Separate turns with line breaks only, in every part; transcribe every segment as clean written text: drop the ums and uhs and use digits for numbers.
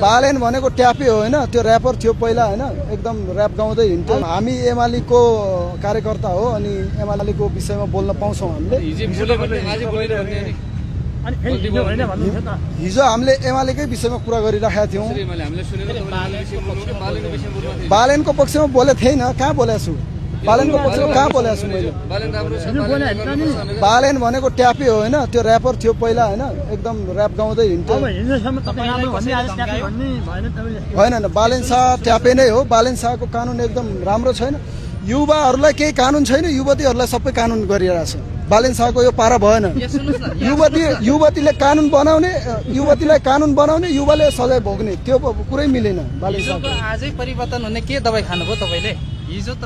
बालेन भनेको ट्यापे हो हैन, त्यो र्यापर थियो पहिला हैन, एकदम र्याप गाउँदै हिँड्थ्यो। हामी एमालेको कार्यकर्ता हो अनि एमालेको विषयमा बोल्न पाउँछौँ हामीले। हिजो हामीले एमालेकै विषयमा कुरा गरिराखेका थियौँ। बालेनको पक्षमा बोले थिएन, कहाँ बोलेको छु? बालेनको पक्षमा कहाँ बोलेको छु मैले? बालेन भनेको ट्यापे हो हैन, त्यो र्यापर थियो पहिला हैन, एकदम र्याप गाउँदै हिँड्थ्यो। होइन, बालेन शाह ट्यापे नै हो। बालेन शाहको कानुन एकदम राम्रो छैन। युवाहरूलाई केही कानुन छैन, युवतीहरूलाई सबै कानुन गरिरहेछ। बालेन शाहको यो पारा भएन। युवतीले कानुन बनाउने, युवतीलाई कानुन बनाउने, युवाले सजाय भोग्ने, त्यो कुरै मिलेन। बालेन शाहको
आजै परिवर्तन हुने के दबाई खानुभयो तपाईले? हिजो त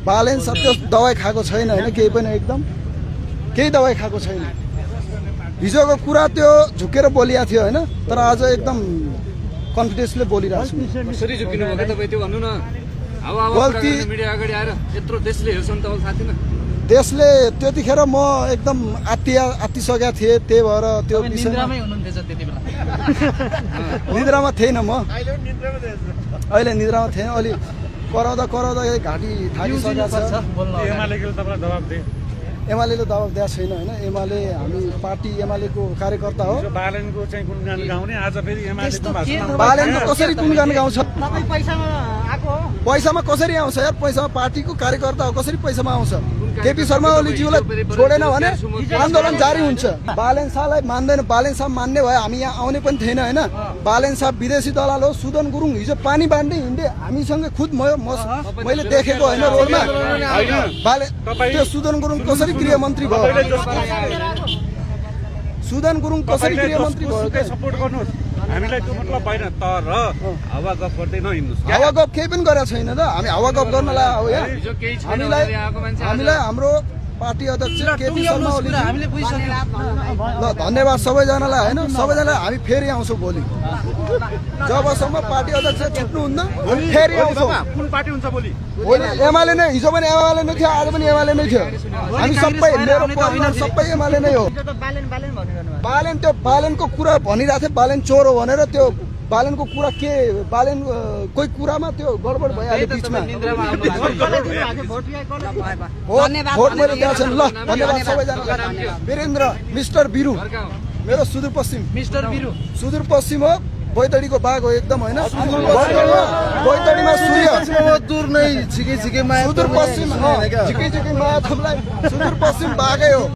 बालेन शाह त्यो दबाई खाएको छैन होइन, केही पनि एकदम केही दबाई खाएको छैन। हिजोको कुरा त्यो झुकेर बोलिया थियो होइन, तर आज एकदम कन्फिडेन्सले बोलिरहेको छु।
कसरी झुकिनु भयो तपाईँ त्यो भन्नु न।
गल्ती
मिडिया अगाडि आएर यत्रो देशले हेर्छ नि त थाहा थिएन।
देशले त्यतिखेर म एकदम आत्तिसकेका थिएँ, त्यही भएर त्यो
निद्रामै हुनुहुन्थ्यो त्यति बेला।
निद्रामा थिएन म, अहिले निद्रामा थिएन। अलि कराउँदा घाँटी थाकिसकेको छ। एमालेले दबाब दिएको छैन होइन, एमाले हामी पार्टी एमालेको कार्यकर्ता हो।
बालेनको चाहिँ गुणगान गाउने, आज फेरि
बालेनको कसरी गुणगान गाउँछ? पैसामा कसरी आउँछ यार? पैसामा पार्टीको कार्यकर्ता हो, कसरी पैसामा आउँछ? केपी शर्मा ओलीज्यूलाई छोडेन भने आन्दोलन जारी हुन्छ। बालेन शाहलाई मान्दैन, बालेन शाह मान्ने भए हामी यहाँ आउने पनि थिएन होइन। बालेन शाह विदेशी दलाल हो। सुदन गुरुङ हिजो पानी बाँड्दै हिँड्दै हामीसँग खुद मैले देखेको होइन रोडमा। त्यो सुदन गुरुङ कसरी गृहमन्त्री भयो? सुदन गुरुङ कसरी गृहमन्त्री भयो?
सपोर्ट गर्नुहोस्, हामीलाई त्यो मतलब भएन, तर हावा गफ गर्दै नहिँड्नुहोस्।
हावा गफ केही पनि गरेको छैन त, हामी हावा गफ गर्नलाई हो यहाँ। हामीलाई हाम्रो पार्टी अध्यक्ष केपी शर्मा ओली ल धन्यवाद सबैजनालाई होइन, सबैजनालाई हामी फेरि आउँछौँ भोलि। जबसम्म पार्टी अध्यक्ष छुट्नुहुन्न फेरि आउँछौँ।
कुन पार्टी हुन्छ भोलि?
एमाले नै, हिजो पनि एमाले नै थियो, आज पनि एमाले नै थियो। हामी सबै, मेरो परिवार सबै एमाले नै हो। बालेन त्यो बालेनको कुरा भनिरहेको थियो, बालेन चोर हो भनेर। त्यो बालेनको कुरा के, बालेन कोही कुरामा त्यो गडबड भइहाल्यो बिचमा। भोट मैले दिएको छैन। ल धन्यवाद सबैजनालाई। वीरेन्द्र मिस्टर बिरु, मेरो सुदूरपश्चिम सुदूरपश्चिम हो, बैतडीको बाघ हो एकदम होइन। बैतडीमा सूर्य
दूर नै झिकै झिकै माया
सुदूरपश्चिम झिकै झिकै माया थुमलाई सुदूरपश्चिम बाघै हो।